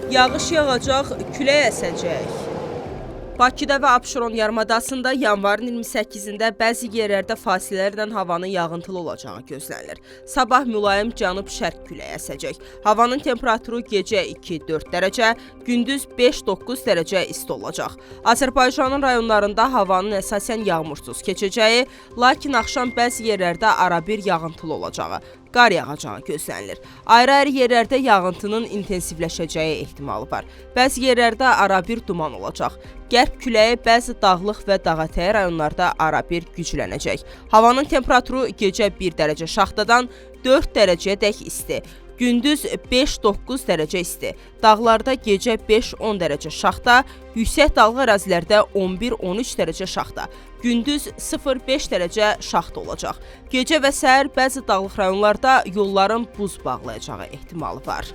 Yağış yağacaq, külək əsəcək. Bakıda və Abşeron yarımadasında yanvarın 28-də bəzi yerlərdə fasilələrlə havanın yağıntılı olacağı gözlənilir. Sabah mülayim cənub-şərq küləyi əsəcək. Havanın temperaturu gecə 2-4 dərəcə, gündüz 5-9 dərəcə isti olacaq. Azərbaycanın rayonlarında havanın əsasən yağmursuz keçəcəyi, lakin axşam bəzi yerlərdə arabir yağıntılı olacağı, qar yağacağı gözlənilir. Ayrı-ayrı yerlərdə yağıntının intensivləşəcəyi ehtimalı var. Bəzi yerlərdə arabir duman olacaq. Qərb küləyi bəzi dağlıq və dağətəyi rayonlarda arabir güclənəcək. Havanın temperaturu gecə 1 dərəcə şaxtadan 4 dərəcəyədək isti. Gündüz 5-9 dərəcə isti. Dağlarda gecə 5-10 dərəcə şaxta, yüksək dağlıq ərazilərdə 11-13 dərəcə şaxta. Gündüz 0-5 dərəcə şaxta olacaq. Gecə və səhər bəzi dağlıq rayonlarda yolların buz bağlayacağı ehtimalı var.